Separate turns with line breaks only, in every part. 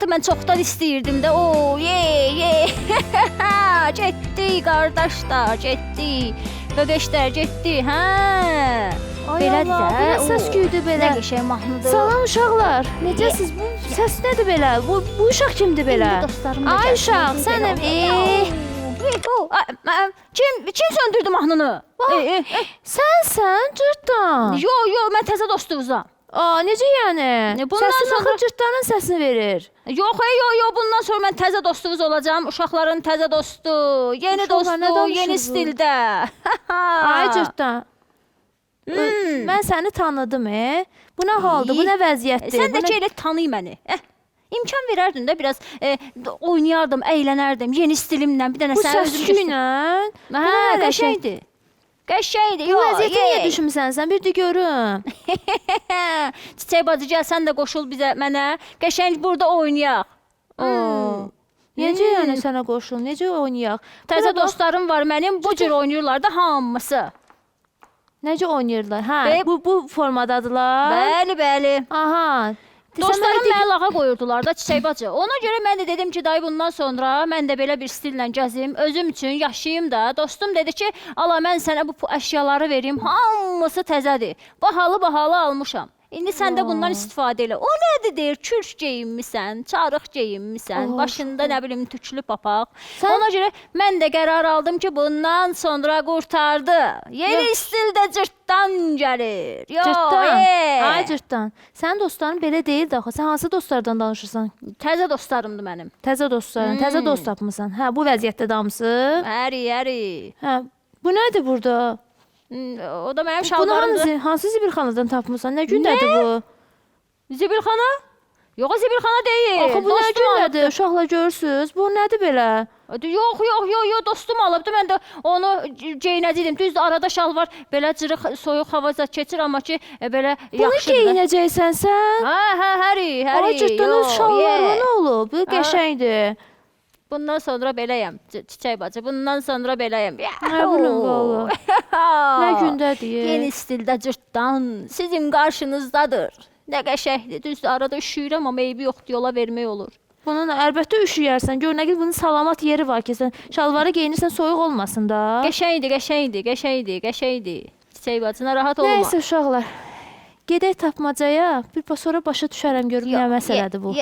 Axı mən çoxdan istəyirdim də. O, ye, ye. Getdi qardaşlar, getdi. Qaqaşlar getdi, hə.
Ay
Belədir
Allah,
də.
bu nə səs
Oo,
küydür belə?
Nə qəşəng mahnıdır.
Salam uşaqlar. Necəsiz? Bu səs nədir belə? Bu uşaq kimdir belə?
İndi dostlarım da
Ay
gəlsin,
uşaq,
belə
sənəm.
oldu. Kim söndürdü mahnını?
Sənsən cırtdan.
Yo, yo, mən təzə dostunuzam.
Aa, necə yəni?
Bundan
Səsin
sonra-
axı cırtdanın səsini verir.
Yox, yo, yo, bundan sonra mən təzə dostunuz olacağam. Uşaqların təzə dostu, yeni
Uşaqlar, nə
dostu,
danışır
yeni
bu?
stildə.
Ay cırtdan. Mən səni tanıdım, Bu nə haldır? Bu nə vəziyyətdir?
Sən də
Bu nə-
ki elə tanıy məni. İmkan verərdin də biraz oynayardım, əylənərdim yeni stilimlə. Bir dənə
Bu
sən özüm
səs küylə.
Hə, qəşəngdir. Qəşəngdir.
Bu
Yo,
vəziyyətə niyə
ye.
düşmüsən sən? Bir də görüm.
Çiçək bacı gəl sən də qoşul bizə, mənə. Qəşəng burada oynayaq.
Oo. Necə yəni sənə qoşulum? Necə oynayaq?
Təzə
Bura bax,
dostlarım var mənim. Bu cür oynayırlar da hamısı.
Necə oynayırlar? Hə, bu formadadılar.
Bəli, bəli.
Aha.
Dostlarım məni lağa qoyurdular da Çiçək bacı. Ona görə mən də dedim ki, dayı bundan sonra mən də belə bir stillə gəzim, özüm üçün yaşayım da. Dostum dedi ki, ala mən sənə bu əşyaları verim, hamısı təzədir. Bahalı-bahalı almışam. İndi sən də bundan istifadə elə. O nədir deyir, kürk geyinmisən, çarıq geyinmisən, başında nə bilim tüklü papaq. Ona görə mən də qərar aldım ki, bundan sonra qurtardı. Yeni stildə cırtdan gəlir. Yo,
Cırtdan. Ay cırtdan. Sənin dostların belə deyildi axı. Sən hansı dostlardan danışırsan?
Təzə dostlarımdır mənim.
Təzə dostların, təzə dost tapmısan. Hə, bu vəziyyətdə damısı.
Əri, əri.
Hə, bu nədir burada?
O da mənim
Bunu
şalvarımdır.
hansı zibilxanadan tapmısan? Nə gündədir bu?
Zibilxana? Yox, zibilxana deyil.
Axı bu nə
Dostum
gündədir? Uşaqlar görürsüz. Bu nədir belə?
alıbdı. Yox, yox, yox, yox, dostum alıbdı. Mən də onu geyinəcəydim. Düzdür, arada şalvar belə cırıq, soyuq hava zad keçir, amma ki belə
Bunu
yaxşıdır.
geyinəcəksən sən?
Hə, hə, həri, həri.
Ay cırtdan öz şalvarı nə olub? Bu qəşəngdir.
Bundan sonra beləyəm, Çiçək bacı. Bundan sonra beləyəm.
Nə bilim vallah. Nə gündədir?
Yeni stildə cırtdan sizin qarşınızdadır. Nə qəşəngdir. Düzdür, arada üşüyürəm, amma eybi yoxdur, yola vermək olur.
Bunun əlbəttə üşüyərsən. Gör nə qədər bunun salamat yeri var ki, sən şalvarı geyinirsən soyuq olmasın da.
Qəşəngdir, qəşəngdir, qəşəngdir, qəşəngdir. Çiçək bacı, narahat olma.
Nəysə uşaqlar. Gedək tapmacaya. Bir sonra başa düşərəm görüm nə məsələdir bu.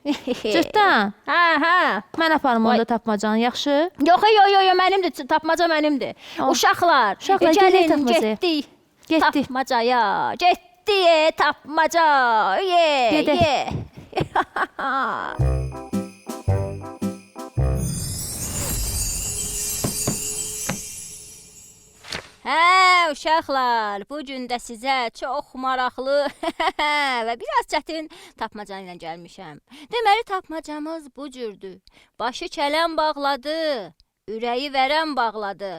Cırtdan.
Hə, hə.
Mən aparım onda tapmacanı, yaxşı?
Yox, yox, yox, yox, mənimdir. Tapmaca mənimdir. Uşaqlar,
Uşaqlar,
gəlin,
gedək tapmacaya.
getdik.
Getdik.
Tapmacaya. Getdik tapmaca. Ye,
Gedək.
ye. Hə, uşaqlar, bu gün də sizə çox maraqlı və biraz çətin tapmaca ilə gəlmişəm. Deməli, tapmacamız bu cürdür. Başı kələm bağladı, ürəyi vərəm bağladı.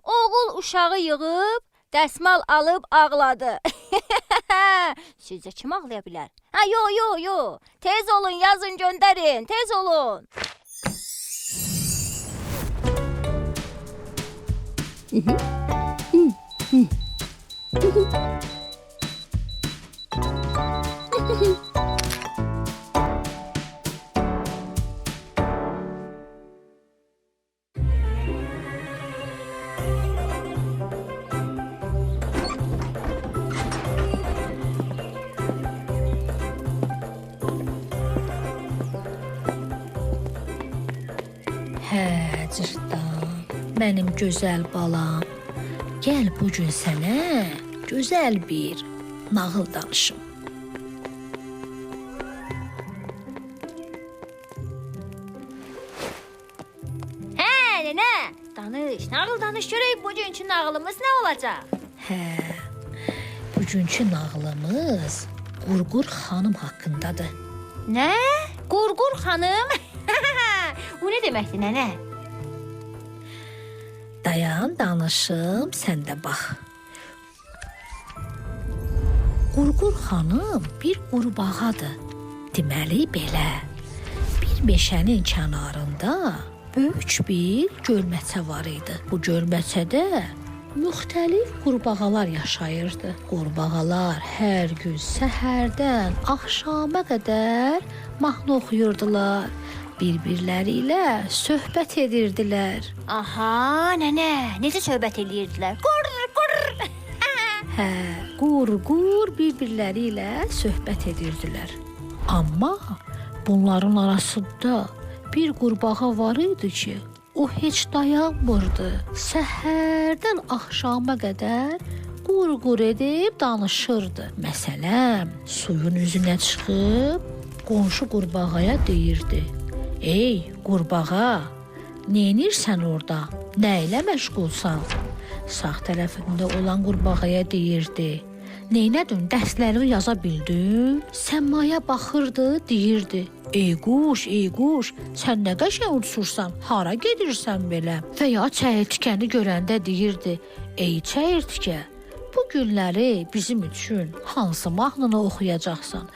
Oğul uşağı yığıb, dəsmal alıb ağladı. Sizcə kim ağlaya bilər? Ha, yo, yo, yo. Tez olun, yazın, göndərin. Tez olun.
Hə, cırtdan, mənim gözəl balam. Gəl bu gün sənə gözəl bir nağıl danışım.
Hə, nənə, danış, nağıl danış görək bugünkü nağılımız nə olacaq?
Hə, bugünkü nağılımız Qurqur xanım haqqındadır.
Nə? Qurqur xanım? Bu nə deməkdir, nənə?
Dayan, danışım, sən də bax. Qurqur xanım bir qurbağadır. Deməli belə. Bir meşənin kənarında böyük bir gölməçə var idi. Bu gölməçədə müxtəlif qurbağalar yaşayırdı. Qurbağalar hər gün səhərdən axşama qədər mahnı oxuyurdular. Bir-birləri ilə söhbət edirdilər.
Aha, nənə, necə söhbət eləyirdilər? Qur, qur.
Hə, qur-qur bir-birləri ilə söhbət edirdilər. Amma bunların arasında bir qurbağa var idi ki, o heç dayanmırdı. Səhərdən axşama qədər qur-qur edib danışırdı. Məsələn, suyun üzünə çıxıb qonşu qurbağaya deyirdi: "Ey qurbağa, neynirsən orada? Nə ilə məşğulsan?" Sağ tərəfində olan qurbağaya deyirdi: "Neynədin? Dərslərimi yaza bildin?" Səmaya baxırdı, deyirdi: "Ey quş, ey quş, sən nə qəşəng uçursan, hara gedirsən belə?" Və ya çəyirtkəni görəndə deyirdi: "Ey çəyirtkə, bu günləri bizim üçün hansı mahnını oxuyacaqsan?"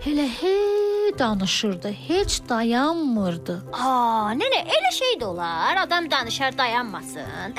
Elə hey danışırdı, heç dayanmırdı.
Aa, nənə, elə şey də olar. Adam danışar, dayanmasın.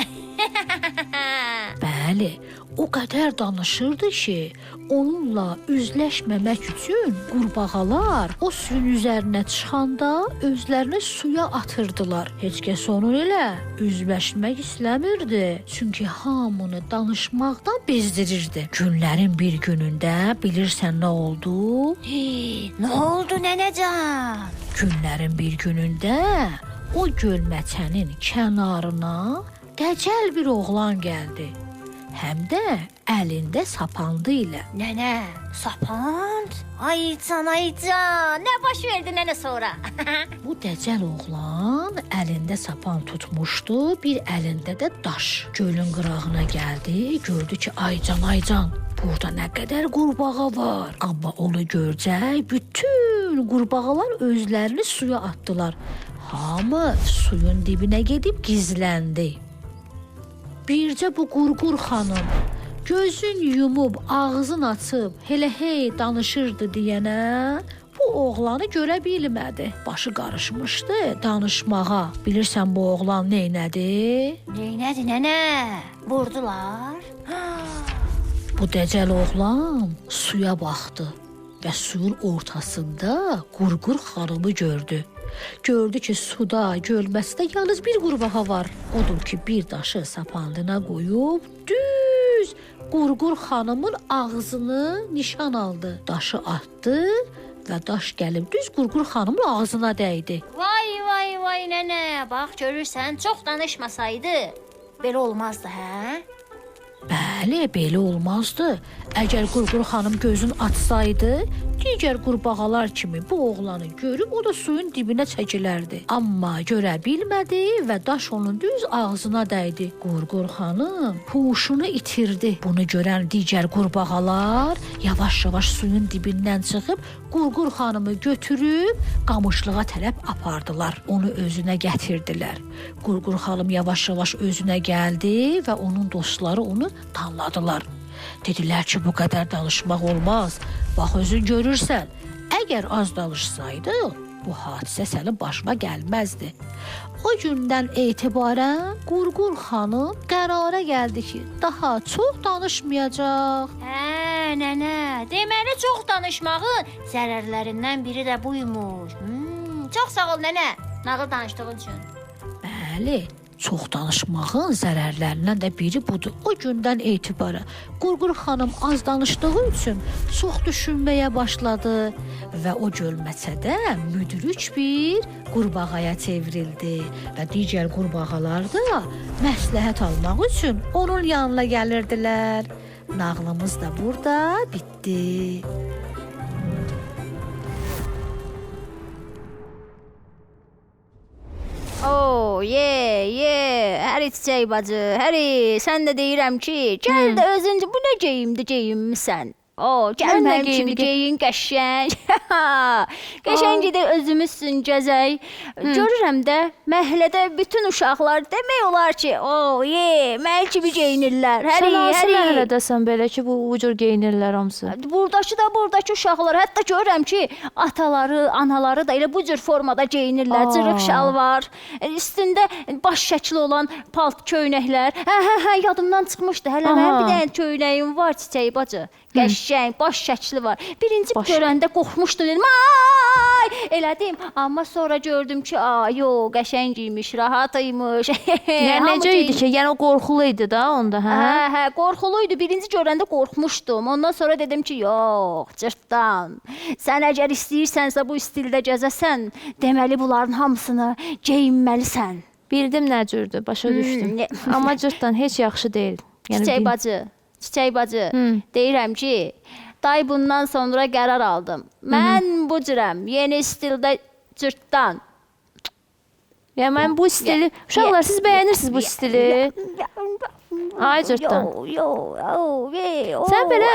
Bəli, o qədər danışırdı ki, onunla üzləşməmək üçün qurbağalar o suyun üzərinə çıxanda özlərini suya atırdılar. Heç kəs onun ilə üzləşmək istəmirdi, çünki hamını danışmaqdan bezdirirdi. Günlərin bir günündə bilirsən nə oldu?
Hey, nə oldu nənəcan?
Günlərin bir günündə o gölməçənin kənarına dəcəl bir oğlan gəldi. Həm də əlində sapandı ilə.
Nənə, sapand? Ay can, ay can. Nə baş verdi nənə sonra?
Bu dəcəl oğlan əlində sapan tutmuşdu, bir əlində də daş. Gölün qırağına gəldi, gördü ki, ay can, ay can, burada nə qədər qurbağa var. Amma onu görcək bütün qurbağalar özlərini suya atdılar. Hamı suyun dibinə gedib gizləndi. Bircə bu Qurqur xanım gözün yumub, ağzın açıb, elə hey danışırdı deyənə bu oğlanı görə bilmədi. Başı qarışmışdı danışmağa. Bilirsən bu oğlan neynədi?
Neynədi nənə? Vurdular.
Bu dəcəl oğlan suya baxdı və suyun ortasında Qurqur xanımı gördü. Gördü ki, suda, gölməsində yalnız bir qurbağa var. Odur ki, bir daşı sapandına qoyub düz Qurqur xanımın ağzını nişan aldı. Daşı atdı və daş gəlib düz Qurqur xanımın ağzına dəydi.
Vay vay vay nənə, bax görürsən, çox danışmasaydı belə olmazdı, hə?
Bəli, belə olmazdı. Əgər Qurqur xanım gözünü açsaydı, digər qurbağalar kimi bu oğlanı görüb o da suyun dibinə çəkilərdi. Amma görə bilmədi və daş onun düz ağzına dəydi. Qurqur xanım huşunu itirdi. Bunu görən digər qurbağalar yavaş-yavaş suyun dibindən çıxıb Qurqur xanımı götürüb qamışlığa tərəf apardılar. Onu özünə gətirdilər. Qurqur xanım yavaş-yavaş özünə gəldi və onun dostları onu danladılar. Dedilər ki, bu qədər danışmaq olmaz. Bax, özün görürsən, əgər az danışsaydı, bu hadisə sənin başına gəlməzdi. O gündən etibarən Qurqur xanım qərara gəldi ki, daha çox danışmayacaq.
Hə, nənə, deməli çox danışmağın zərərlərindən biri də buymuş. Çox sağ ol nənə, nağıl danışdığın üçün.
Bəli, çox danışmağın zərərlərindən də biri budur. O gündən etibarən Qurqur xanım az danışdığı üçün çox düşünməyə başladı və o gölməçədə müdrik bir qurbağaya çevrildi və digər qurbağalar da məsləhət almaq üçün onun yanına gəlirdilər. Nağılımız da burada bitdi.
Oh, ye, Həri çiçək bacı, Həri, sən də deyirəm ki, gəl də özün, bu nə geyimdir geyinmisən? O, gəl
Mən nə
mənim kimi
geyimdir?
geyin qəşəng. Qəşəng gedək özümüzsün gəzək. Görürəm də məhəllədə bütün uşaqlar demək olar ki, o, ye, mənim kimi geyinirlər. Həri,
Sən hansı
həri.
məhəllədəsən belə ki, bu cür geyinirlər hamısı?
Buradakı da buradakı uşaqlar, hətta görürəm ki, ataları, anaları da elə bu cür formada geyinirlər. Cırıq şalvar, üstündə baş şəkli olan palt köynəklər. Hə, yadımdan çıxmışdı. Hələ mənim bir dənə köynəyim var çiçək bacı. Qəşəng qəşəng baş şəkli var. Birinci
Baş-
görəndə qorxmuşdum dedim. Ay, elədim. Amma sonra gördüm ki, ay, yox, qəşəng imiş, rahat imiş.
Yəni
Hamı
necə idi
geyin-
ki? Yəni o qorxulu idi da onda, hə?
Hə, hə, qorxulu idi. Birinci görəndə qorxmuşdum. Ondan sonra dedim ki, yox, cırtdan. Sən əgər istəyirsənsə bu stildə gəzəsən, deməli bunların hamısını geyinməlisən.
Bildim nə cürdür, başa düşdüm. Amma cırtdan heç yaxşı deyil. Yəni
Çiçək bacı, Çiçək bacı, deyirəm ki, day bundan sonra qərar aldım. Mən bu cürəm, yeni stildə cırtdan.
Yəni mən bu stili, uşaqlar siz bəyənirsiniz bu stili. Ay cırtdan. Sən belə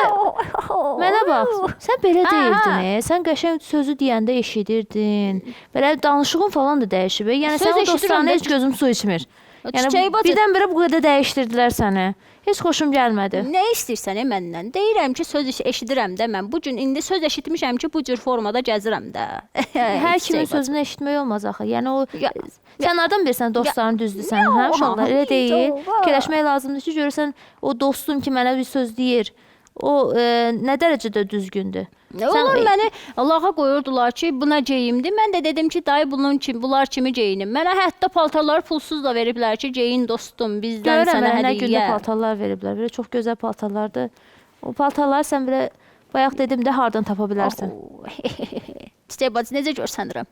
mənə bax. Sən belə
Hə,
deyildin.
hə.
Sən qəşəng sözü deyəndə eşidirdin. Belə danışığın falan da dəyişib. Yəni
Söz
sənin
eşidirəm
dostlarına
də.
heç gözüm su içmir. Yəni
Çiçək bacı-
birdən-birə bu qədər dəyişdirdilər səni. Heç xoşum gəlmədi.
Nə istəyirsən məndən? Deyirəm ki, söz eşidirəm də mən. Bu gün indi söz eşitmişəm ki, bu cür formada gəzirəm də.
Hər
Çiçək
kimin
bacı.
sözünü eşitmək olmaz axı. Yəni o
Ya-
sən hardan bilirsən dostların düzdür sənin, hə uşaqlar? Elə deyil. Fikirləşmək lazımdır ki, görürsən o dostum ki mənə bir söz deyir. O nə dərəcədə düzgündür?
Nə Onlar məni lağa qoyurdular ki, buna geyimdir. Mən də dedim ki, dayı bunun kimi, bunlar kimi geyinim. Mənə hətta paltarları pulsuz da veriblər ki, geyin dostum, bizdən
Görürəm
sənə
mənə nə
hədiyyə.
gündə paltarlar veriblər. Belə çox gözəl paltarlardır. O paltarları sən belə bayaq dedim də hardan tapa bilərsən.
Çiçək bacı necə görsənirəm?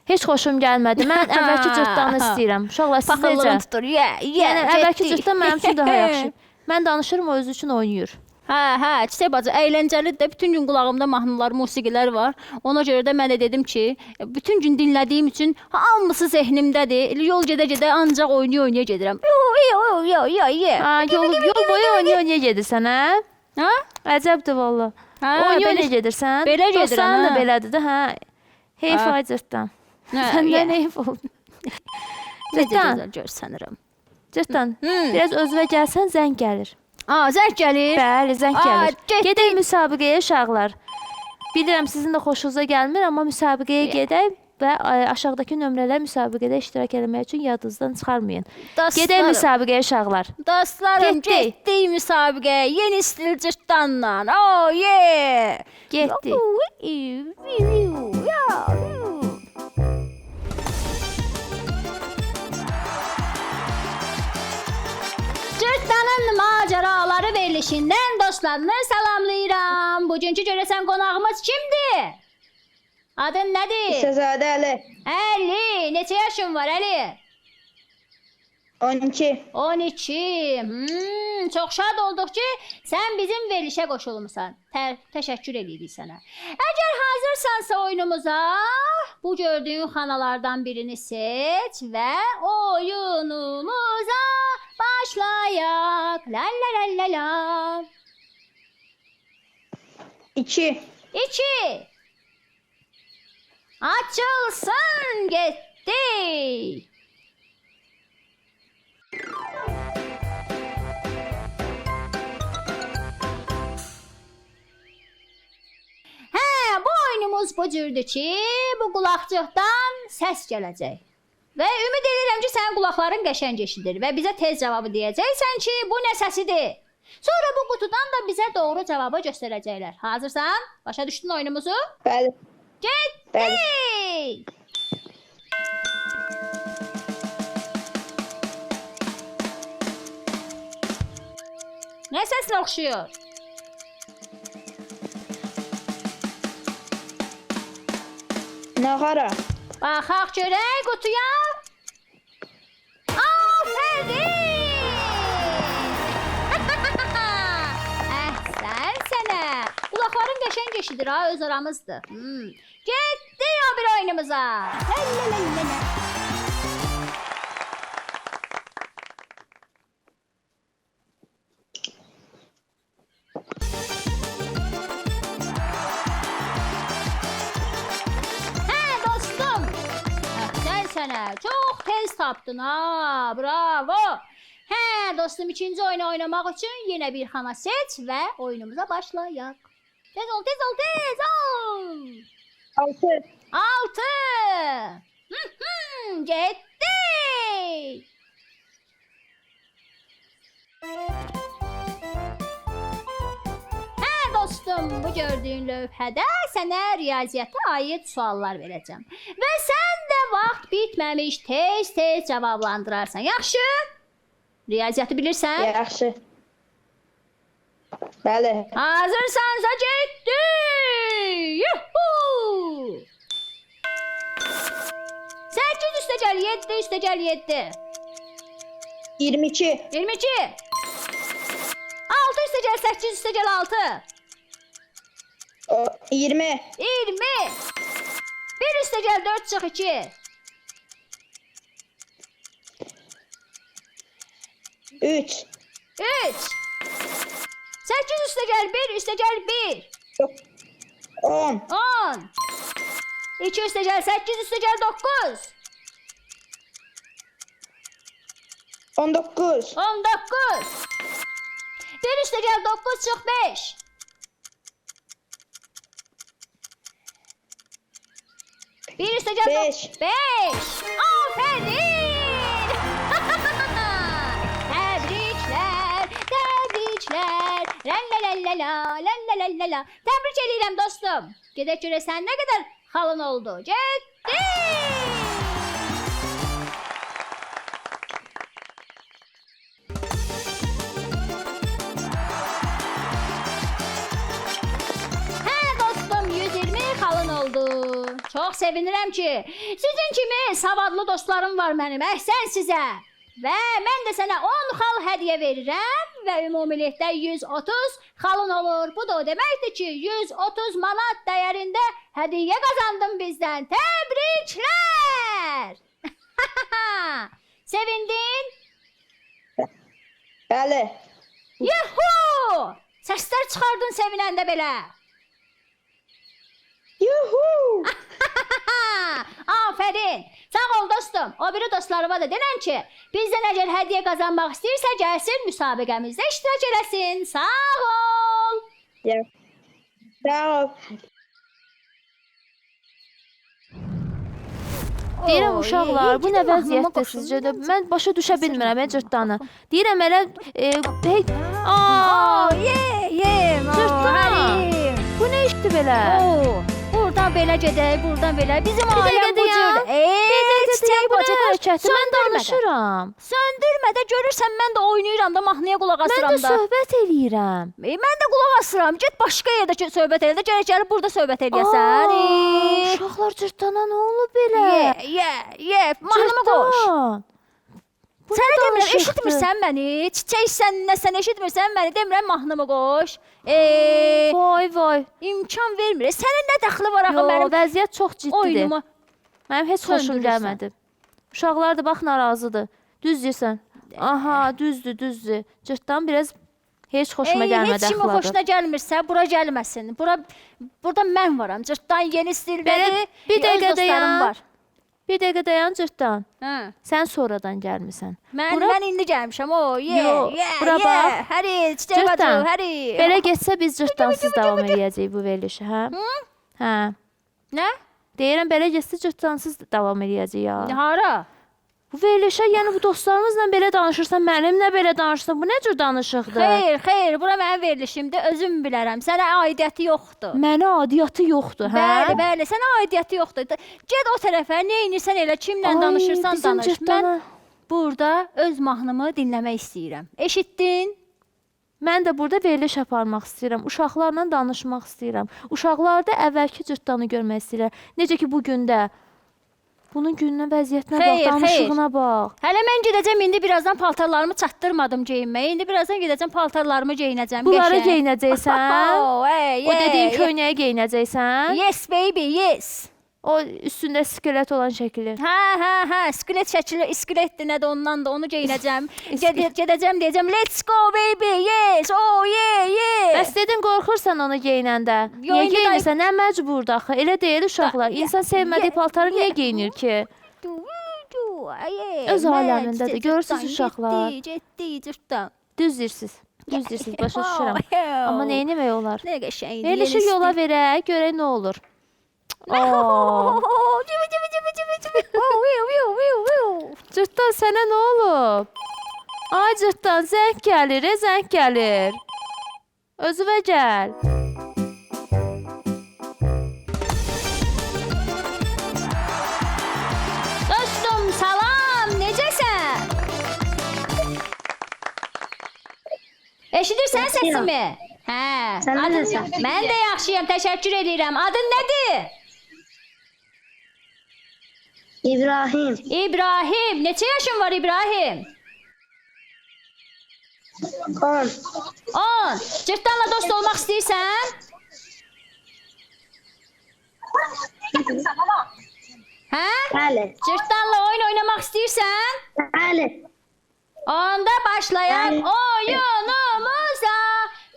Heç xoşum gəlmədi. Mən əvvəlki cırtdanı istəyirəm. Uşaqlar siz necə?
Paxıllığın tutur. Ye, ye.
Yəni əvvəlki
getdik.
cırtdan mənim üçün daha yaxşı. Mən danışırım, o özü üçün oynayır.
Hə, hə, Çiçək bacı əyləncəlidir də. Bütün gün qulağımda mahnılar, musiqilər var. Ona görə də mən də dedim ki, bütün gün dinlədiyim üçün hamısı zehnimdədir. Elə yol gedə-gedə ancaq oynaya-oynaya gedirəm. Yo, yo, yo, yo, yo.
Ha, yol boyu oynaya-oynaya gedirsən, hə?
Hə?
Əcəbdir valla.
Hə,
Oynaya-oynaya
belə-
gedirsən.
belə gedirəm,
Dostların da
hə.
belədir də, hə. Heyf
Hə.
ay cırtdan.
Hə,
Səndən
ye.
heyf oldu.
Necə
Cırtdan,
gözəl görsənirəm.
cırtdan. Biraz özünə gəlsən zəng gəlir.
A, zəng gəlir.
Bəli, zəng
Aa,
gəlir.
getdik.
Gedək müsabiqəyə uşaqlar. Bilirəm sizin də xoşunuza gəlmir, amma müsabiqəyə gedək və aşağıdakı nömrələr müsabiqədə iştirak etmək üçün yadınızdan çıxarmayın. Gedək
Dostlarım.
müsabiqəyə uşaqlar.
Dostlarım,
Getdik.
getdik müsabiqəyə. Yeni stil cırtdanla. Oh, yeah.
Getdik.
Cırtdanın maceraları verilişindən dostlarını salamlayıram. Bugünkü görəsən qonağımız kimdir? Adın nədir?
Şəhzadə Əli.
Əli. Neçə yaşın var Əli?
12.
12. Çox şad olduq ki, sən bizim verilişə qoşulmusan. Təşəkkür edirik sənə. Əgər hazırsansa oyunumuza, bu gördüyün xanalardan birini seç və oyunumuza başlayaq. La la la la la.
2.
2. Açılsın getdi. Hə, bu oyunumuz bu cürdür ki, bu qulaqcıqdan səs gələcək. Və ümid edirəm ki, sənin qulaqların qəşəng eşidir və bizə tez cavabı deyəcəksən ki, bu nə səsidir? Sonra bu qutudan da bizə doğru cavabı göstərəcəklər. Hazırsan? Başa düşdün oyunumuzu?
Bəli.
Getdik!
Bəli.
Nə səslə oxşuyur?
Nağara.
Baxaq görək qutuya. Afərin! Əhsən sənə. Qulaqların qəşəng eşidir ha, öz aramızdır. Getdik o bir oyunumuza. La la la la la. Hə dostum. Əhsən sənə. Çox tez tapdın ha. Bravo. Hə dostum, ikinci oyunu oynamaq üçün yenə bir xana seç və oyunumuza başlayaq. Tez ol, tez ol, tez ol.
6.
6. Getdik. Hə dostum. Bu gördüyün lövhədə sənə riyaziyyata aid suallar verəcəm. Və sən də vaxt bitməmiş tez-tez cavablandırarsan. Yaxşı? Riyaziyyatı bilirsən?
Yaxşı. Bəli.
Hazırsansa getdik! Yuhu! 8 üstə gəl 7 üstə gəl 7.
22.
22. 6 üstə gəl 8 üstə gəl 6.
20.
20. 1 üstə gəl 4 çıx 2.
3.
3. 8 üstə gəl 1 üstə gəl 1.
10.
10. 2 üstə gəl 8 üstə gəl 9.
19.
19. 1 üstə gəl 9 çıx 5. 1 üstə gəl
5.
5. Aferin. Təbriklər, təbriklər. La la la la la la la la la la. Təbrik eləyirəm dostum. Gedək görəsən nə qədər xalın oldu. Getdi. Hə dostum, 120 xalın oldu. Çox sevinirəm ki, sizin kimi savadlı dostlarım var mənim. Əhsən sizə. Və mən də sənə 10 xal hədiyyə verirəm və ümumilikdə 130 xalın olur. Bu da o deməkdir ki, 130 manat dəyərində hədiyyə qazandın bizdən. Təbriklər! Sevindin?
Bəli.
Yuhu! Səslər çıxardın sevinəndə belə.
Yuhu!
Afərin. Sağ ol dostum. O biri dostlarıma da denən ki, bizdən əgər hədiyyə qazanmaq istəyirsə, gəlsin müsabiqəmizdə iştirak eləsin. Sağ ol.
Ya. Sağ ol.
Deyirəm
Oy,
uşaqlar, bu nə
gedim mahnıma
vəziyyətdir
qoşulum.
sizcə də? Mən başa düşə bilmirəm cırtdanı. Deyirəm elə hey, aa,
Ye, ye.
Cırtdan.
Hərim.
Bu nə işdir belə?
Oo, buradan belə gedək, buradan belə. Bizim
Bir
aləm
dəqiqə
bu cür.
dayan. Bir dəqiqə
Çiçək
dayan, bu nə
bacı, qoş,
hərəkətdir? Mən
söndürmə də.
danışıram.
Söndürmə də görürsən mən də oynayıram da mahnıya qulaq
Mən
asıram
də
da.
söhbət eləyirəm.
Mən də qulaq asıram. Get başqa yerdə ki, söhbət elə də gərək gəlib burada söhbət eləyəsən.
Aa, uşaqlar cırtdana nə olub belə?
Ye, ye, ye. Mahnımı qoş.
Cırtdan. Bu nə
Sənə demirəm,
danışıqdır?
eşitmirsən məni? Çiçəksən, nə sən eşitmirsən məni? Demirəm mahnımı qoş.
Vay vay.
İmkan vermir. Sənin nə dəxli var axı
Yo,
mənim
vəziyyət çox ciddidir.
oyunuma?
Mənim heç xoşum
Söndürürsən.
gəlmədi. Uşaqlar da bax narazıdır. Düz deyirsən. Aha, düzdür, düzdür. Cırtdan biraz heç xoşuma gəlmədi
heç kimin
əxlaqı.
xoşuna gəlmirsə, bura gəlməsin. Burada mən varam. Cırtdan yeni stildədir.
Belə bir
Öz
dəqiqə
dostlarım
dayan.
var.
Bir dəqiqə dayan cırtdan.
Hə.
Sən sonradan gəlmisən.
Mən indi gəlmişəm. O, ye,
Yo,
ye,
bura
ye.
bax.
Həri, çiçək bacı,
Cırtdan,
həri.
Belə getsə biz cırtdansız davam eləyəcəyik bu verilişi, hə? Hə.
Nə?
Deyirəm belə getsə cırtdansız davam eləyəcəyik ya.
Hara?
Bu verilişə, yəni bu dostlarımızla belə danışırsan, mənimlə belə danışırsan, bu nə cür danışıqdır?
Xeyr, xeyr, bura mənim verilişimdir, özüm bilərəm. Sənə aidiyyəti yoxdur.
Mənə adiyyatı yoxdur, hə?
Bəli, bəli, sənə aidiyyəti yoxdur. Get o tərəfə, nə edirsən elə, kimlə
Ay,
danışırsan
bizim
danış. Mən
cırtdana.
burada öz mahnımı dinləmək istəyirəm. Eşitdin?
Mən də burada veriliş aparmaq istəyirəm. Uşaqlarla danışmaq istəyirəm. Uşaqlar da əvvəlki cırtdanı görmək istəyirlər. Necə ki bu gündə. Bunun gününə, vəziyyətinə bax,
Xeyr, xeyr.
danışığına bax.
Hələ mən gedəcəm indi birazdan paltarlarımı çatdırmadım geyinməyə. İndi birazdan gedəcəm paltarlarımı geyinəcəm.
Bunları
qəşəng.
geyinəcəksən.
Oh, ey,
O dediyin
ey,
köynəyi geyinəcəksən.
Yes baby, yes.
O üstündə skelet olan şəkili.
Hə, hə, hə, skelet şəkili, skeletdir nədir ondan da onu geyinəcəm. Gedəcəm deyəcəm, let's go baby, yes, oh yeah, yeah.
Bəs dedin qorxursan onu geyinəndə.
Yo,
Niyə
indi day-
geyinirsən? Nə məcburdur axı? Elə deyil uşaqlar. İnsan sevmədiyi paltarı niyə geyinir ki? Öz aləmindədir. Görürsüz uşaqlar.
Getdi, getdi, cırtdan.
Düz deyirsiz. Düz deyirsiz, başa düşürəm. Amma nə etmək olar?
Nə qəşəngdir.
Verilişi yola verək, görək nə olur. Oo.
Cibi, cibi, cibi, cibi, cibi. Viu, viu, viu, viu.
Cırtdan sənə nə olub? Ay cırtdan, zəng gəlir, zəng gəlir. Özünə gəl.
Eşidirsən
Yaxşıyam.
səsimi? Hə.
Sən
Adın-
necəsən?
Mən də yaxşıyam, təşəkkür edirəm. Adın nədir?
İbrahim.
İbrahim. Neçə yaşın var İbrahim?
10.
10. Cırtdanla dost olmaq istəyirsən? Hə?
Bəli.
Cırtdanla oyun oynamaq istəyirsən?
Bəli.
Onda başlayaq
Bəli.
oyunumuza.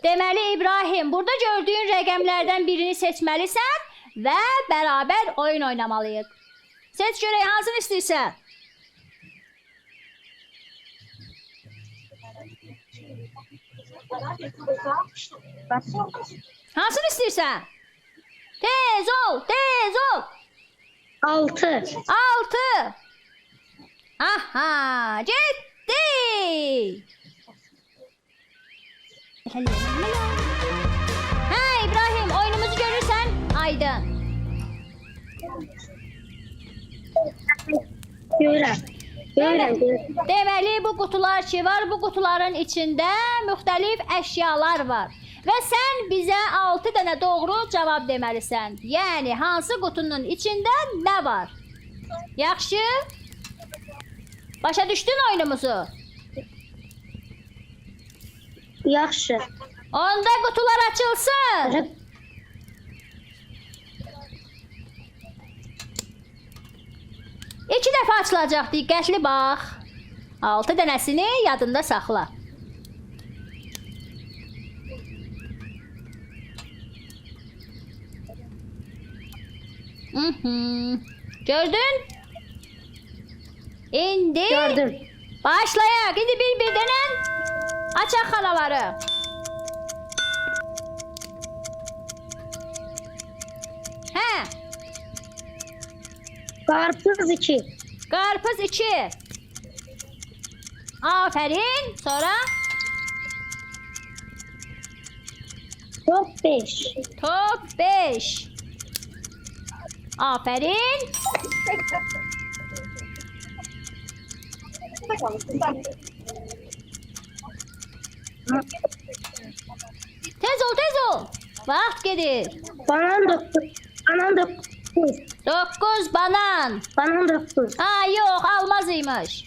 Deməli İbrahim, burada gördüyün rəqəmlərdən birini seçməlisən və bərabər oyun oynamalıyıq. Seç görək hansını istəyirsən? Hansını istəyirsən? Tez ol, tez ol.
6.
6. Aha, getdi. Hə, İbrahim, oyunumuzu görürsən? Aydın.
Görürəm. Görürəm. Görürəm.
Deməli, bu qutular ki var, bu qutuların içində müxtəlif əşyalar var. Və sən bizə 6 dənə doğru cavab deməlisən. Yəni, hansı qutunun içində nə var? Yaxşı? Başa düşdün oyunumuzu?
Yaxşı.
Onda qutular açılsın.
Başa
İki dəfə açılacaq, diqqətli bax. 6 dənəsini yadında saxla. Mhm. Gördün? İndi
gördüm.
başlayaq. İndi bir-birdənən açaq xanaları. Hə,
Qarpız 2.
qarpız 2. Afərin. Sonra
Top 5.
top 5. Afərin. Tez ol, tez ol. Vaxt gedir.
Banan 9. Banan 9.
9 banan.
Banan 9.
Ha yox, almaz imiş.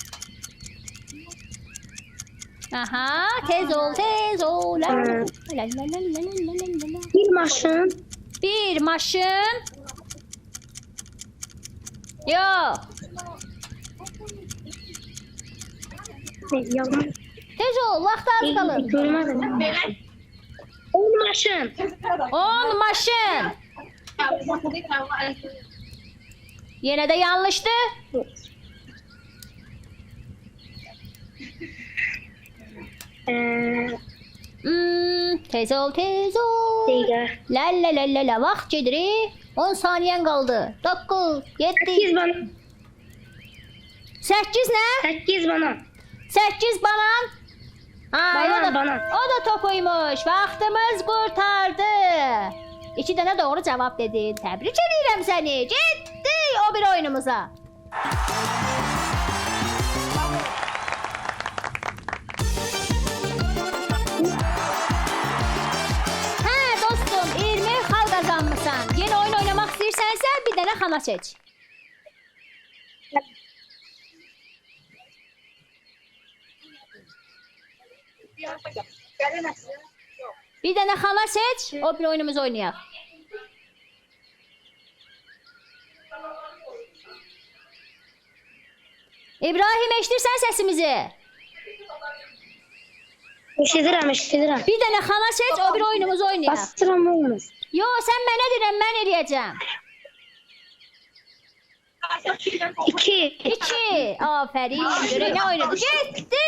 Aha, tez ol, tez ol. La, la, la, la, la, la, la, la, la.
Bir maşın.
Bir maşın. Yox.
Yalan.
Tez ol, vaxt az qalır.
Görmədim. 10 maşın.
10 maşın. Yenə də yanlışdı.
Ee,
Tez ol, tez ol.
dəqiqə.
La la la la la vaxt gedir. 10 saniyən qaldı. 9, 7,
8 banan.
8 nə?
8 banan.
8 banan. Ha,
Banan,
o da,
banan.
O da topuymuş. Vaxtımız qurtardı. İki dənə doğru cavab dedin. Təbrik edirəm səni. Getdik o bir oyunumuza. Hə dostum, 20 xal qazanmısan. Yeni oyun oynamaq istəyirsənsə bir dənə xana seç. Bir dənə xana seç, o bir oyunumuzu oynayaq. İbrahim eşidirsən səsimizi?
Eşidirəm, eşidirəm.
Bir dənə xana seç, o bir oyunumuzu oynayaq.
Bastıram olmaz.
Yo, sən mənə deyirəm, mən eləyəcəm.
2.
2. Afərin. Görək nə oynadı. Getdi.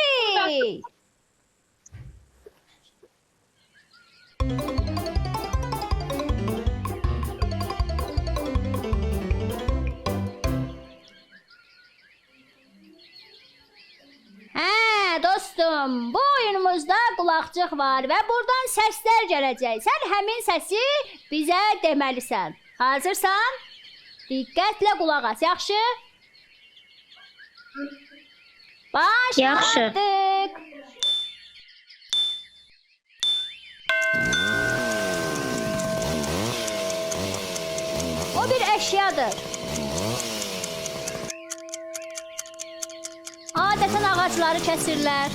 Hə, dostum, bu oyunumuzda qulaqcıq var və buradan səslər gələcək. Sən həmin səsi bizə deməlisən. Hazırsan? Diqqətlə qulaq as, yaxşı?
Yaxşı.
Başladıq. əşyadır. Adətən ağacları kəsirlər.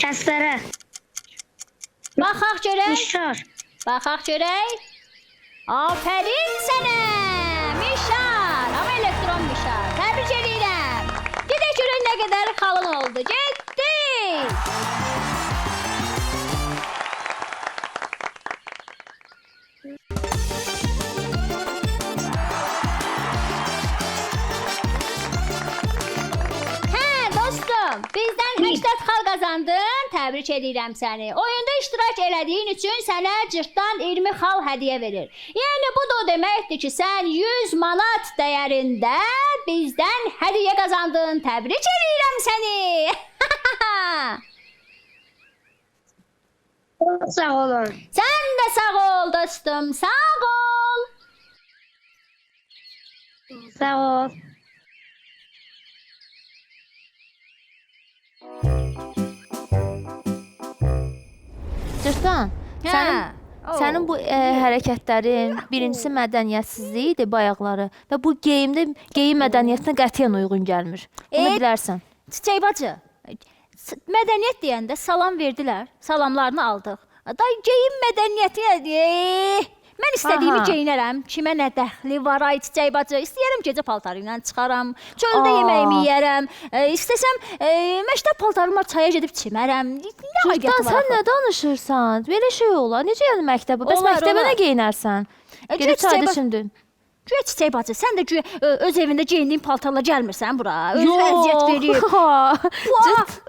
Kəslərə.
Baxaq görək.
Mişar.
Baxaq görək. Afərin sənə! Mişar! Amma elektron mişar. Təbrik eləyirəm. Gedək görək nə qədər xalın oldu. Getdik! Hə, dostum, bizdən 80 xal qazandın. Təbrik edirəm səni. Oyunda iştirak elədiyin üçün sənə cırtdan 20 xal hədiyyə verir. Yəni bu da o deməkdir ki, sən 100 manat dəyərində bizdən hədiyyə qazandın. Təbrik edirəm səni.
Çox sağ olun.
Sən də sağ ol dostum, sağ ol.
Sağ ol.
Cırtdan, sənin bu hərəkətlərin birincisi mədəniyyətsizliyi idi bayaqları və bu geyimdə geyim mədəniyyətinə qətiyyən uyğun gəlmir. Bunu bilərsən.
Çiçək bacı, mədəniyyət deyəndə salam verdilər, salamlarını aldıq. Da geyim mədəniyyəti mən istədiyimi geyinərəm, kimə nə dəxli var ay Çiçək bacı. İstəyərəm gecə paltarı ilə çıxaram, çöldə yeməyimi yeyərəm, istəsəm məktəb paltarım var, çaya gedib çimərəm. Nə aidiyyatı var
sən
axı?
nə danışırsan? Belə şey olar. Necə yəni məktəbə? Bəs məktəbə nə geyinərsən? Gedib çayda çimdin.
Güya Çiçək bacı, sən də güya öz evində geyindiyin paltarla gəlmirsən bura. Özü əziyyət verib.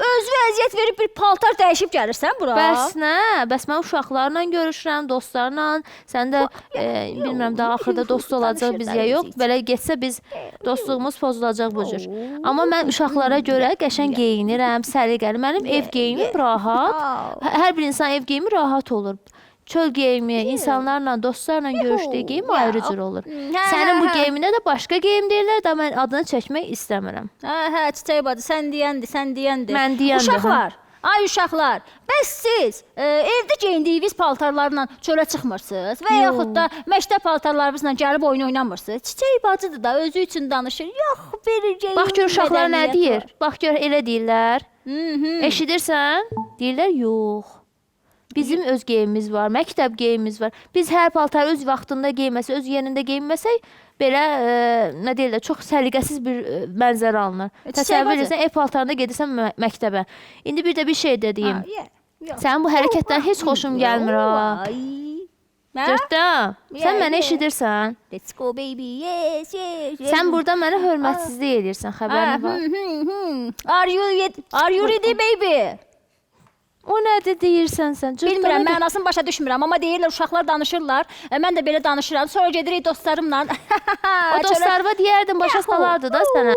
Özü əziyyət verib bir paltar dəyişib gəlirsən bura.
Bəs nə? Bəs mən uşaqlarla görüşürəm, dostlarla. Sən də bilmirəm daha axırda dost olacaq biz ya yox. Belə getsə biz dostluğumuz pozulacaq bu cür. Amma mən uşaqlara görə qəşəng geyinirəm, səliqəli. Mənim ev geyimim rahat. Hər bir insan ev geyimi rahat olur. Çöl geyimi, insanlarla, dostlarla görüşdüyü geyim ayrı cür olur. Sənin bu geyiminə də başqa geyim deyirlər, da mən adını çəkmək istəmirəm.
Hə, Çiçək bacı, sən deyəndir, sən deyəndir.
Mən deyəndir.
Uşaqlar, ay uşaqlar, bəs siz evdə geyindiyiniz paltarlarla çölə çıxmırsınız və yaxud da məktəb paltarlarınızla gəlib oyun oynamırsınız. Çiçək bacıdır da, özü üçün danışır. Yox, bir geyim.
Bax gör uşaqlar nə deyir. Bax gör elə deyirlər. Eşidirsən? Deyirlər, yox. Bizim öz geyimimiz var, məktəb geyimimiz var. Biz hər paltarı öz vaxtında geyməsək, öz yerində geyinməsək, belə, nə deyirlər, çox səliqəsiz bir mənzərə alınır. Təsəvvür edirsən, ev paltarında gedirsən məktəbə. İndi bir də bir şey də deyim. Sənin bu hərəkətdən heç xoşum gəlmir ha. Cırtdan, sən məni eşidirsən.
Let's go baby, yes, yes.
Sən burada mənə hörmətsizlik edirsən, xəbərin var.
Are you ready baby?
O nədir deyirsən sən?
Bilmirəm, mənasını başa düşmürəm, amma deyirlər, uşaqlar danışırlar. Mən də belə danışıram. Sonra gedirik dostlarımla.
O dostlarıma deyərdim, başa salardı da sənə.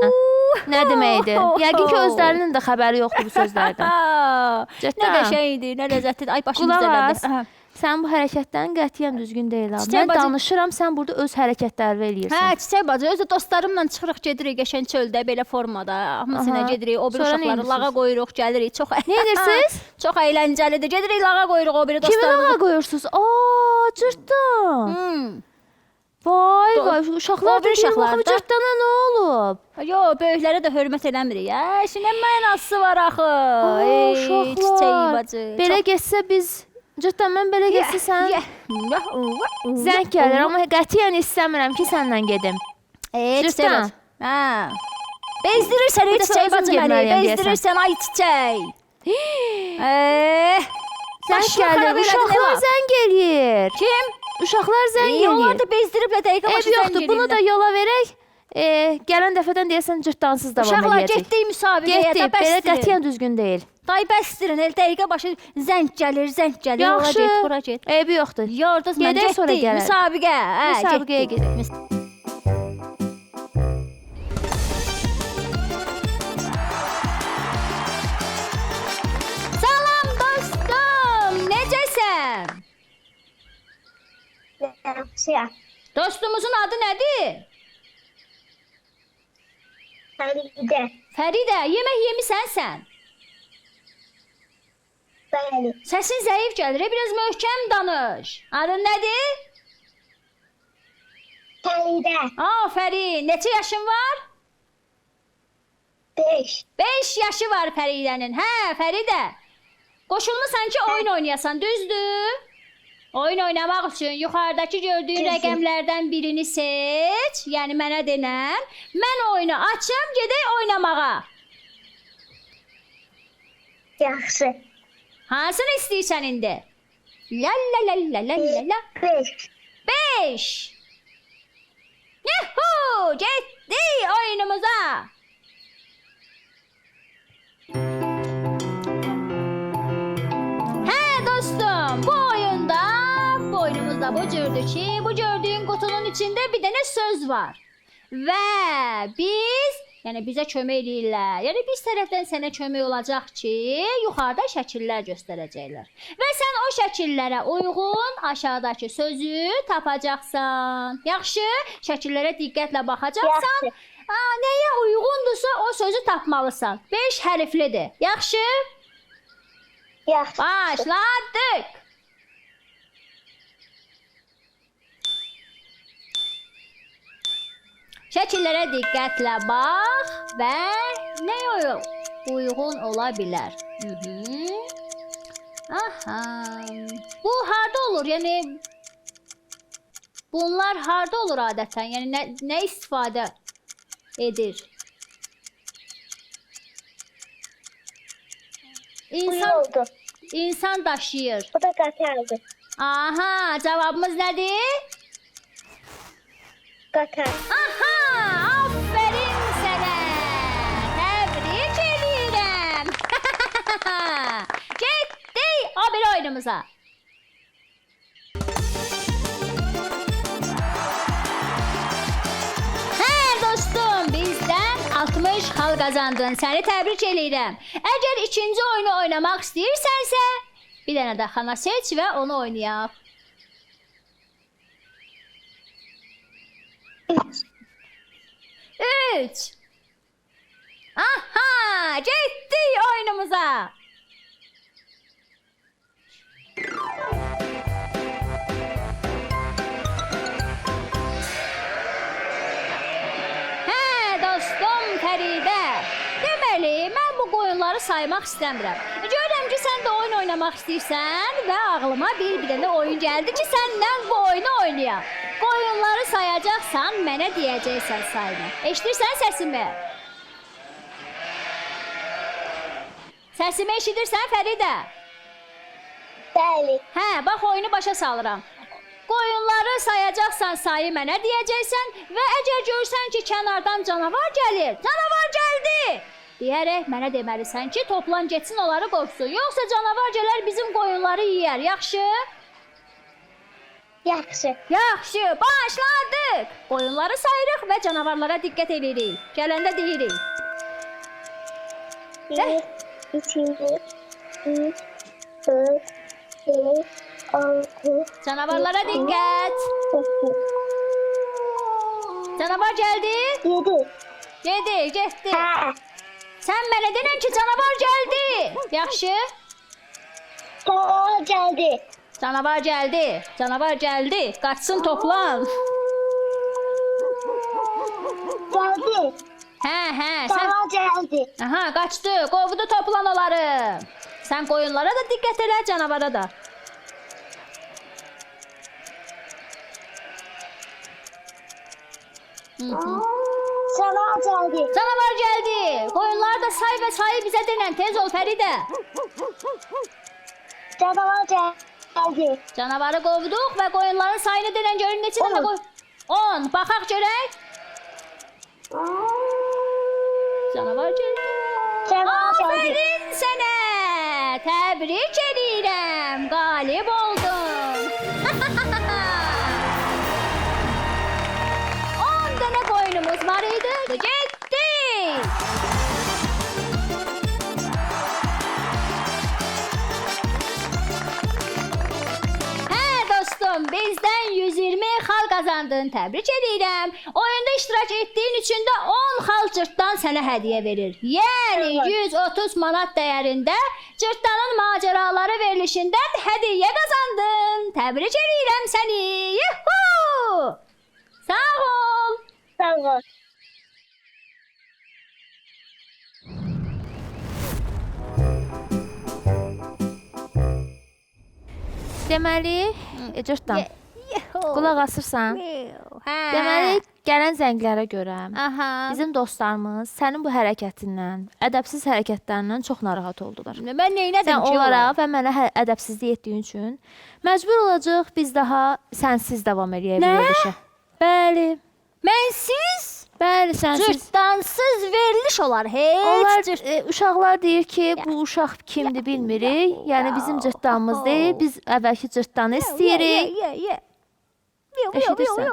Nə deməkdir? Yəqin ki, özlərinin də xəbəri yoxdur bu sözlərdən.
Nə qəşəng idi, nə ləzzətlidir. Ay, başım zədələndi.
Sən bu hərəkətlərin qətiyyən düzgün deyil. Mən danışıram, sən burada öz hərəkətlərini eləyirsən.
Hə, Çiçək bacı, özü dostlarımla çıxırıq, gedirik qəşəng çöldə, belə formada. Hamısına gedirik, o biri uşaqları lağa qoyuruq, gəlirik.
Nə edirsiniz?
Çox əyləncəlidir. Gedirik, lağa qoyuruq o biri dostlarımla.
Kimi lağa qoyursunuz? Aaa, cırtdan. Vay, vay, uşaqlar da uşaqlar. Cırtdana nə olub?
Yox, böyüklərə də hörmət eləmirik. Nə mənası var axı? Uşaqlar. Çiçək bacı.
Belə getsə biz... Cırtdan, mən belə getsə sən zəng gəlir, amma qətiyyən istəmirəm ki, səndən gedim. Cırtdan.
Bezdirirsən, ey Çiçək bacı məni, bezdirirsən, ay Çiçək.
Zəng gəlir, uşaqlar zəng eləyir.
Kim?
Uşaqlar zəng eləyir.
Onlar da bezdiriblər, dəqiqə başı zəng eləyirlər.
Ev yoxdur, bunu da yola verək. Gələn dəfədən deyəsən cırtdansız davam
Uşaqlar,
eləyəcək.
getdik müsabiqəyə, da
Getdik, belə
bəsdirin.
qətiyyən düzgün deyil.
Day bəsdirin, elə dəqiqə başı zəng gəlir, zəng gəlir. Ora
Yaxşı,
get, bura get.
eybi yoxdur.
Yordunuz mən,
Gedək, sonra
getdik,
gələrək.
müsabiqə.
Müsabiqəyə gedək.
Salam dostum, necəsən?
Yaxşıyam.
Dostumuzun adı nədir?
Fəridə.
Fəridə, yemək yemisən sən?
Bəli.
Səsin zəif gəlir, biraz möhkəm danış. Adın nədir?
Fəridə.
Afərin. Neçə yaşın var?
5.
5 yaşı var Fəridənin. Hə, Fəridə. Qoşulmusan ki, oyun oynayasan, düzdür? Oyun oynamaq üçün yuxarıdakı gördüyün
Düzdür.
rəqəmlərdən birini seç, yəni mənə denən. Mən oyunu açım, gedək oynamağa.
Yaxşı.
Hansını istəyirsən indi? La la la la la la la.
5.
5. Yuhu! Getdik oyunumuza. Hə dostum, bu oyunda, bu oyunumuzda bu cürdür ki, bu gördüyün qutunun içində bir dənə söz var. Və biz, yəni bizə kömək eləyirlər. Yəni biz tərəfdən sənə kömək olacaq ki, yuxarıda şəkillər göstərəcəklər. Və sən o şəkillərə uyğun aşağıdakı sözü tapacaqsan. Yaxşı, şəkillərə diqqətlə baxacaqsan.
Yaxşı.
Aa, nəyə uyğundursa o sözü tapmalısan. 5 hərflidir. Yaxşı?
Yaxşı.
Başladık. Şəkillərə diqqətlə bax və nəyə uyğun ola bilər? Aha. Bu harda olur? Yəni bunlar harda olur adətən? Yəni nə istifadə edir?
İnsan, oldu.
İnsan daşıyır.
Bu da qatardır.
Aha, cavabımız nədir?
Qatar.
Aha, aferin sənə. Təbrik eləyirəm. Getdik o bir oyunumuza. Hə dostum, bizdən 60 xal qazandın. Səni təbrik eləyirəm. Əgər ikinci oyunu oynamaq istəyirsənsə, bir dənə də xana seç və onu oynayaq. 3. Aha, getdik oyunumuza. Hə, dostum Fəridə. Deməli, mən bu qoyunları saymaq istəmirəm. Görürəm ki, sən də oyun oynamaq istəyirsən və ağlıma bir dənə oyun gəldi ki, səndən bu oyunu oynayaq. Qoyunları sayacaqsan, mənə deyəcəksən sayını. Eşidirsən səsimi? Səsimi eşidirsən Fəridə?
Bəli.
Hə, bax oyunu başa salıram. Qoyunları sayacaqsan, sayı mənə deyəcəksən və əgər görsən ki, kənardan canavar gəlir, canavar gəldi deyərək mənə deməlisən ki, toplan getsin onları qovsun. Yoxsa canavar gələr bizim qoyunları yeyər. Yaxşı?
Yaxşı.
Yaxşı, başladıq. Qoyunları sayırıq və canavarlara diqqət edirik. Gələndə deyirik.
1, 2, 3, 4, 5, 6,
Canavarlara diqqət.
8,
Canavar gəldi.
7.
Gedi, getdi.
Hə.
Sən mənə denən ki, canavar gəldi. Yaxşı?
Canavar gəldi.
Canavar gəldi. Canavar gəldi. Qaçsın toplan.
Gəldi.
Hə, hə, sən
Canavar gəldi.
Aha, qaçdı. Qovdu toplan onları. Sən qoyunlara da diqqət elə, canavara da.
Canavar gəldi.
Canavar gəldi. Qoyunları da say və sayı bizə denən. Tez ol Fəridə.
Canavar gəldi.
Canavarı qovduq və qoyunların sayını denən görün neçə dənə qoy. 10. Baxaq görək. Canavar gəldi.
Canavar gəldi.
Aferin sənə. Təbrik eləyirəm. Qalib oldun. 10 dənə qoyunumuz var idi. Getdik. Hə dostum, bizdən 120 xal qazandın. qazandın. Təbrik edirəm. Oyunda iştirak etdiyin üçün də 10 xal cırtdan sənə hədiyyə verir. Yəni 130 manat dəyərində cırtdanın macəraları verilişindən hədiyyə qazandın. Təbrik edirəm səni. Yuhu! Sağ ol.
Sağ ol.
Deməli, Cırtdan, qulaq asırsan.
Hə.
Deməli, gələn zənglərə görə
Aha.
bizim dostlarımız sənin bu hərəkətindən, ədəbsiz hərəkətlərindən çox narahat oldular.
Mən neynədim
Sən
ki
onlara və mənə ədəbsizlik etdiyin üçün məcbur olacağıq biz daha sənsiz davam eləyək bu
Nə?
verilişə. Bəli,
Mənsiz
bəli, sənsiz.
cırtdansız veriliş olar heç.
Onlar uşaqlar deyir ki, bu uşaq kimdir bilmirik. Yəni bizim cırtdanımız deyil. Biz əvvəlki cırtdanı istəyirik.
Ye, ye, ye.
Eşidirsən?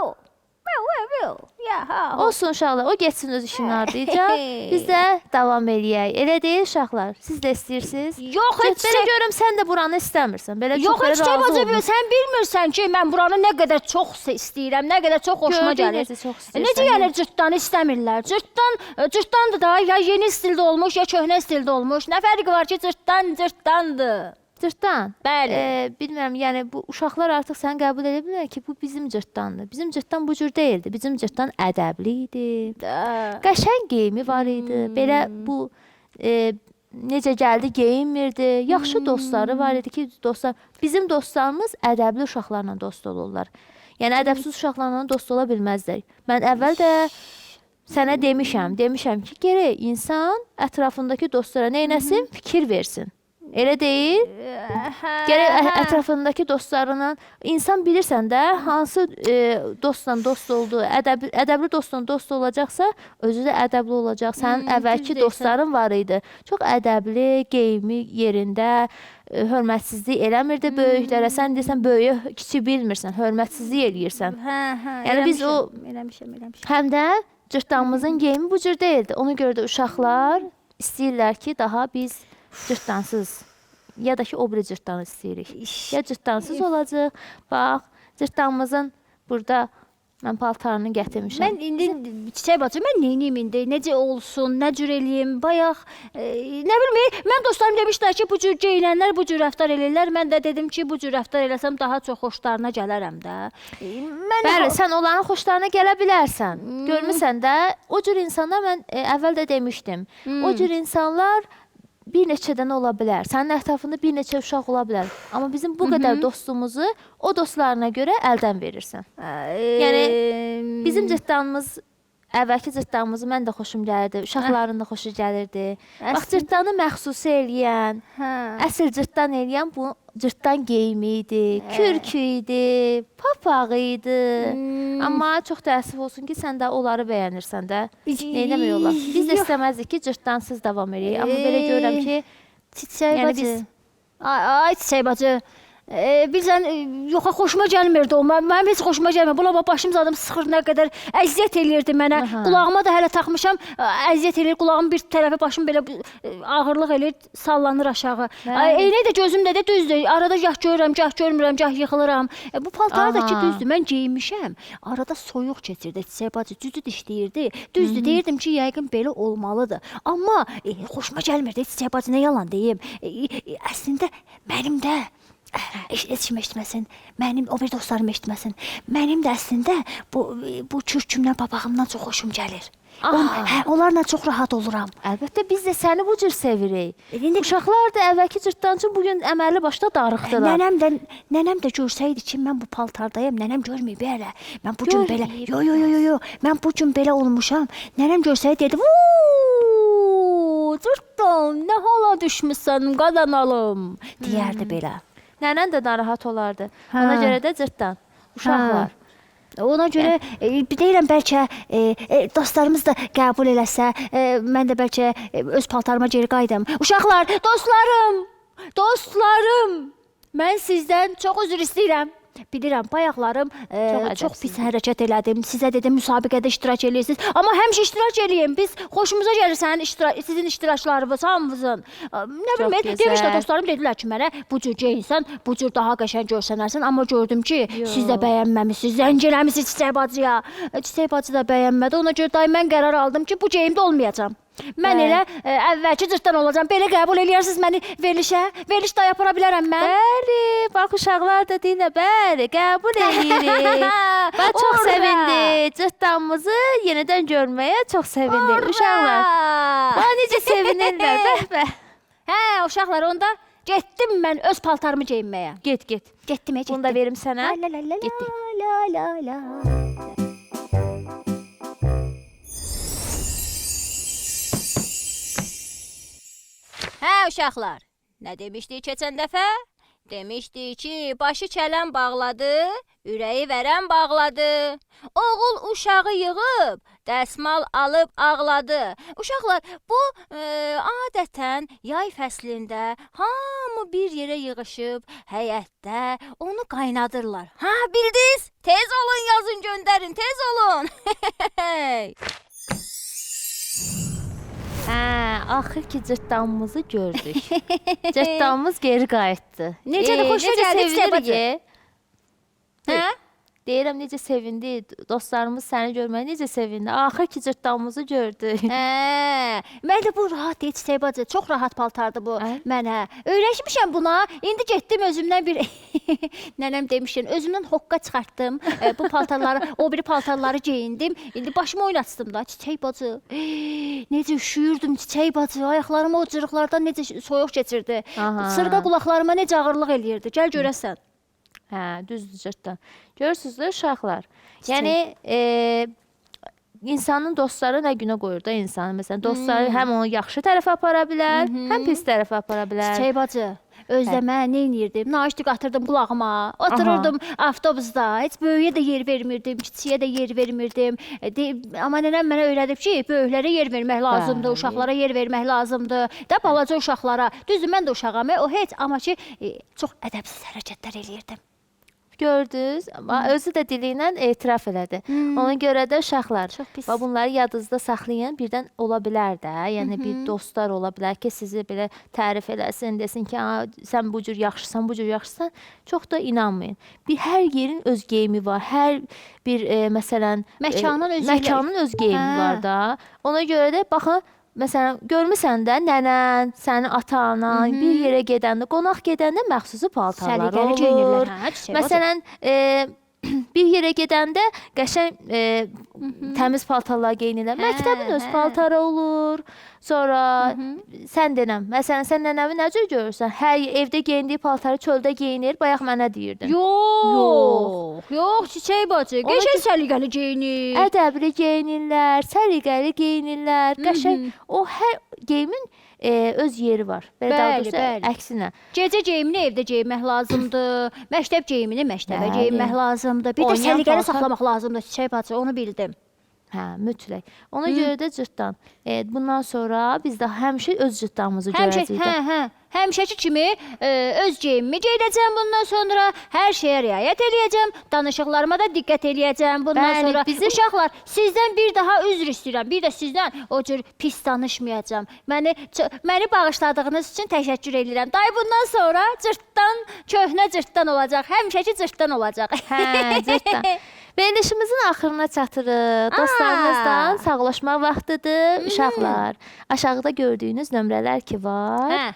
Olsun uşaqlar, o getsin öz işinin ardınca. Biz də davam eləyək. Elə deyil uşaqlar. Siz də istəyirsiniz.
Yox, heç
Belə
şey.
görüm sən də buranı istəmirsən. Belə çox
Yox,
belə
heç şey
razı
bacı,
olmursan.
sən bilmirsən ki, mən buranı nə qədər çox istəyirəm, nə qədər çox xoşuma
Gördük
gəlir.
necə çox istəyirsən.
Necə yəni cırtdanı istəmirlər? Cırtdan, cırtdandır da, ya yeni stildə olmuş, ya köhnə stildə olmuş. Nə fərqi var ki, cırtdan cırtdandır.
Cırtdan.
Bəli.
Bilmirəm, yəni bu uşaqlar artıq səni qəbul edə bilmirlər ki, bu bizim cırtdandır. Bizim cırtdan bu cür deyildi. Bizim cırtdan ədəbli idi. Qəşəng geyimi var idi. Belə bu necə gəldi geyinmirdi. Yaxşı dostları var idi ki, dostlar bizim dostlarımız ədəbli uşaqlarla dost olurlar. Yəni ədəbsiz uşaqlarla dost ola bilməzlər. Mən əvvəl də sənə demişəm, ki, gərək insan ətrafındakı dostlara nə etsin, fikir versin. Elə deyil? Gərək ətrafındakı dostlarla insan bilirsən də hansı dostla dost oldu, ədəbli dostla dost olacaqsa, özü də ədəbli olacaq. Sənin əvvəlki
düz deyirsən.
dostların var idi. Çox ədəbli, geyimi yerində, hörmətsizlik eləmirdi böyüklərə. Sən deyirsən böyüyə kiçik bilmirsən, hörmətsizlik eləyirsən.
Hə, hə.
Yəni biz o-
eləmişəm, eləmişəm.
Həm də cırtdanımızın geyimi bu cür deyildi. Ona görə də uşaqlar istəyirlər ki, daha biz cırtdansız ya da ki, o biri cırtdanı istəyirik. Ya cırtdansız olacaq. Bax, cırtdanımızın burada mən paltarını gətirmişəm.
Mən indi Çiçək bacı, mən neyniyim indi? Necə olsun, nə cür eləyim? Bayaq nə bilim, mən dostlarım demişdilər ki, bu cür geyinənlər bu cür rəftar eləyirlər. Mən də dedim ki, bu cür rəftar eləsəm daha çox xoşlarına gələrəm də. Mən
Bəli, sən onların xoşlarına gələ bilərsən. Görmüsən də, o cür insanlar mən əvvəl də demişdim. O cür insanlar bir neçə dənə ola bilər. Sənin ətrafında bir neçə uşaq ola bilər. Amma bizim bu qədər dostumuzu o dostlarına görə əldən verirsən. Yəni bizim cırtdanımız, əvvəlki cırtdanımızı mən də xoşum gəlirdi, uşaqların da xoşu gəlirdi. Bax, cırtdanı məxsusi eləyən, əsl cırtdan eləyən bu cırtdan geyimi idi, kürkü idi, papağı idi. Amma çox təəssüf olsun ki, sən də onları bəyənirsən də. Neynəmək olar? Biz də istəməzdik ki, cırtdansız davam eləyək. Amma belə görürəm ki,
Çiçək
yəni
bacı.
biz-
Ay, ay Çiçək bacı. Bilirsən, yox, xoşuma gəlmirdi o. Mənim heç xoşuma gəlmir. Buna bax, başım zadım sıxır nə qədər əziyyət eləyirdi mənə.
Aha.
Qulağıma da hələ taxmışam, əziyyət eləyir. Qulağım bir tərəfə, başım belə ağırlıq eləyir, sallanır aşağı. Ay, eyni də gözümdə də düzdür. Arada gah görürəm, gah görmürəm, gah yıxılıram. Bu paltarı da ki düzdür, mən geyinmişəm. Arada soyuq keçirdi. Çiçək bacı cücü dişləyirdi. Düzdür, deyirdim ki, yəqin belə olmalıdır. Amma xoşuma gəlmirdi. Çiçək bacı, nə yalan deyim. Əslində mənim də heç kim eşitməsin. Mənim o bir dostlarım eşitməsin. Mənim də əslində bu kürkümdən, papağımdan çox xoşum gəlir. Onlarla çox rahat oluram.
Əlbəttə biz də səni bu cür sevirik.
İndi
Uşaqlar da əvvəlki cırtdan üçün bu gün əməlli başda darıxdılar.
Nənəm də görsəydi ki, mən bu paltardayam, nənəm görməyib hələ. Mən bu gün belə,
Görməyib.
yo yo yo yo yo, mən bu gün belə olmuşam. Nənəm görsəydi dedi, "Vuu, cırtdan, nə hala düşmüsən, qadan alım." deyərdi belə.
Nənən də narahat olardı. Ona görə də cırtdan uşaqlar.
Ona görə deyirəm bəlkə dostlarımız da qəbul eləsə, mən də bəlkə öz paltarıma geri qayıdım. Uşaqlar, dostlarım, dostlarım, mən sizdən çox üzr istəyirəm. Bilirəm, bayaqlarım
Çox
çox pis
ədəbsizlik.
hərəkət elədim. Sizə dedim müsabiqədə iştirak eləyirsiniz. Amma həmişə iştirak eləyin. Biz xoşumuza gəlir sənin iştirak, sizin iştiraklarınız, hamınızın. Nə
Çox
bilim, demişlər
gözəl.
dostlarım dedilər ki, mənə bu cür geyinsən, bu cür daha qəşəng görsənərsən. Amma gördüm ki, siz də
Yox.
bəyənməmisiniz. Zəng eləmisiniz Çiçək bacıya. Çiçək bacı da bəyənmədi. Ona görə dayı mən qərar aldım ki, bu geyimdə olmayacağam. Mən
Bəli.
elə əvvəlki cırtdan olacağam. Belə qəbul eləyərsiniz məni verilişə? Veriliş dayı apara bilərəm mən.
Bəli, bax uşaqlar da deyirlər, bəli, qəbul eləyirik. Bax çox
Ura!
sevindi. Cırtdanımızı yenidən görməyə çox sevindi.
Ura!
Uşaqlar, bax necə sevinirlər. Bəh bəh.
Hə, uşaqlar, onda getdim mən öz paltarımı geyinməyə.
Get, get.
Getdim, getdim.
Bunu da verim sənə.
La la la la
Getdik.
la la la. Hə, uşaqlar, nə demişdik keçən dəfə? Demişdik ki, başı çələn bağladı, ürəyi vərəm bağladı. Oğul uşağı yığıb, dəsmal alıb ağladı. Uşaqlar, bu adətən yay fəslində hamı bir yerə yığışıb həyətdə onu qaynadırlar. Ha, bildiniz? Tez olun, yazın, göndərin, tez olun.
Hə, axır ki cırtdanımızı gördük. Cırtdanımız geri qayıtdı.
Necədir, xoşuna
necə
gəldi, Çiçək
sevinirik,
bacı?
e?
Hə?
Deyirəm necə sevindi, dostlarımız səni görməyə necə sevindi. Axır ki cırtdanımızı gördük.
Hə, mən də bu rahat deyil Çiçək bacı. Çox rahat paltardır bu
Ə?
mənə. Öyrəşmişəm buna. İndi getdim özümdən bir nənəm demişdin, özümdən hoqqa çıxartdım. Bu paltarları, o biri paltarları geyindim. İndi başımı oynatdım da Çiçək bacı. Necə üşüyürdüm Çiçək bacı. Ayaqlarıma o cırıqlardan necə soyuq keçirdi.
Aha.
Sırğa qulaqlarıma necə ağırlıq eləyirdi. Gəl görəsən.
Hə, düzdür cırtdan. Görürsüz də uşaqlar.
Çiçək.
Yəni insanın dostları nə günə qoyur da insanı. Məsələn, dostları həm onu yaxşı tərəfə apara bilər, həm pis tərəfə apara bilər.
Çiçək bacı, özdə mən nə eləyirdim? Naşdik atırdım qulağıma. Otururdum avtobusda. Heç böyüyə də yer vermirdim, kiçiyə də yer vermirdim. Amma nənəm mənə öyrədib ki, böyüklərə yer vermək lazımdır,
Bəli.
uşaqlara yer vermək lazımdır. Da balaca uşaqlara. Düzdür, mən də uşağam, o heç, amma ki çox ədəbsiz hərəkətlər eləyirdim.
Gördünüz, amma özü də dili ilə etiraf elədi. Ona görə də uşaqlar,
Çox pis.
bax bunları yadınızda saxlayın, birdən ola bilər də. Yəni bir dostlar ola bilər ki, sizi belə tərif eləsin, desin ki, "A, sən bu cür yaxşısan, bu cür yaxşısan." Çox da inanmayın. Bir hər yerin öz geyimi var. Hər bir məsələn,
Məkanın özü ilə-
məkanın öz geyimi
Hə.
var da. Ona görə də baxın, məsələn, görmüsən də nənən, sənin ata-anan bir yerə gedəndə, qonaq gedəndə məxsusi paltarlar
Səliqəli
olur.
geyinirlər, hə, Çiçək bacı.
Məsələn, bir yerə gedəndə qəşəng təmiz paltarlar geyinirlər.
Hə,
Məktəbin öz
hə.
paltarı olur. Sonra sən denəm. Məsələn, sən nənəmi nə cür görürsən? Hər evdə geyindiyi paltarı çöldə geyinir. Bayaq mənə deyirdin.
Yox, yox, Çiçək bacı,
Ona
qəşəng səliqəli geyinir.
Ədəbli geyinirlər, səliqəli geyinirlər. Qəşəng o hər geyimin öz yeri var. Belə daha
Bəli,
doğrusu
bəli.
əksinə.
Gecə geyimini evdə geyinmək lazımdır. Məktəb geyimini məktəbə
Bəli.
geyinmək lazımdır. Bir də
Oynayan
səliqəli
paltar-
saxlamaq lazımdır Çiçək bacı, onu bildim.
Hə, mütləq. Ona görə də cırtdan. Bundan sonra biz də həmişə öz cırtdanımızı
Həmişə,
görəcəyik.
hə, hə. Həmişəki kimi öz geyimimi geyinəcəm bundan sonra, hər şeyə riayət eləyəcəm, danışıqlarıma da diqqət eləyəcəm bundan
Bəli,
sonra.
bizim-
Uşaqlar, sizdən bir daha üzr istəyirəm. Bir də sizdən o cür pis danışmayacağam. Məni bağışladığınız üçün təşəkkür eləyirəm. Dayı bundan sonra cırtdan, köhnə cırtdan olacaq. Həmişəki cırtdan olacaq.
Hə, cırtdan. Verilişimizin axırına çatırıq. Dostlarımızdan sağollaşmaq vaxtıdır. Uşaqlar, aşağıda gördüyünüz nömrələr ki var.
Hə.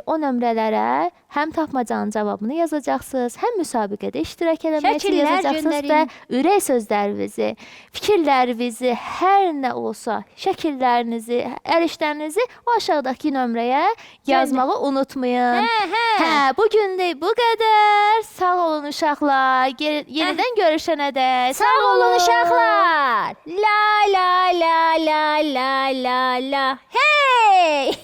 O nömrələrə həm tapmacanın cavabını yazacaqsınız, həm müsabiqədə iştirak eləmək üçün
Şəkillər
yazacaqsınız və
göndərin.
ürək sözlərinizi, fikirlərinizi, hər nə olsa, şəkillərinizi, əl işlərinizi o aşağıdakı nömrəyə yazmağı unutmayın.
Hə, hə.
Hə, bu günlük bu qədər. Sağ olun uşaqlar. Yenidən görüşənədək.
Sağ olun uşaqlar. La la la la la la la. Hey!